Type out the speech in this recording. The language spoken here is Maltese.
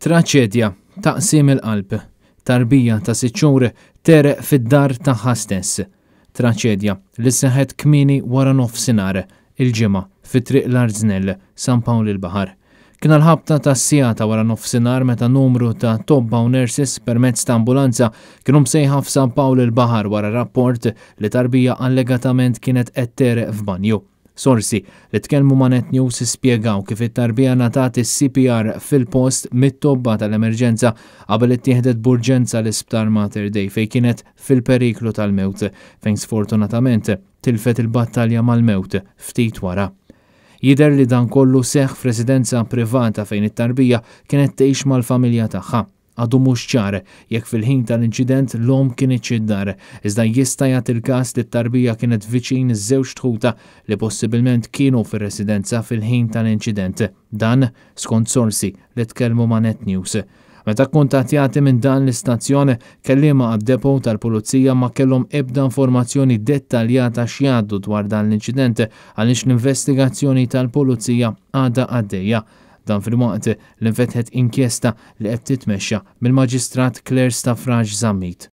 Traċedja ta' qsim il-qalb. Tarbija ta' sitt xhur tegħreq fid-dar tagħha stess. Traċedja li seħħet kmieni wara nofsinhar il-Ġimgħa fi Triq l-Arznell, San Pawl il-Baħar. Kien għall-ħabta tas-siegħa ta' wara nofsinhar meta numru ta' tobba u nurses permezz ta' ambulanza kienu msejħa f'San Pawl il-Baħar wara rapport li tarbija allegatament kienet qed tegħreq f'banju. Sorsi li tkellmu ma' Net News spjegaw kif it-tarbija ngħatat is-CPR fil-post mit-tobba tal-emerġenza qabel ittieħdet b'urġenza l-Isptar Mater Dei fejn kienet fil-periklu tal-mewt, fejn sfortunatament tilfet il-battalja mal-mewt ftit wara. Jidher li dan kollu seħħ f'residenza privata fejn it-tarbija kienet tgħix mal-familja tagħha. Għadu mhux ċar jekk fil-ħin tal-inċident l-omm kinitx id-dar, iżda jista' jagħti l-każ li t-tarbija kienet viċin iż-żewġ tħuta li possibilment kienu fir-residenza fil-ħin tal-inċident. Dan skont sorsi li tkellmu ma' Net News. Meta kkuntattjati minn dan l-istazzjon, kelliema għad-depot tal-Pulizija ma kellhom ebda informazzjoni dettaljata x'jgħaddu dwar dan l-inċident għaliex l-investigazzjoni tal-Pulizija għadha għaddejja. Dan filwaqt li nfetħet inkjesta li qed titmexxa mill-Maġistrat Claire Stafrace Zammit.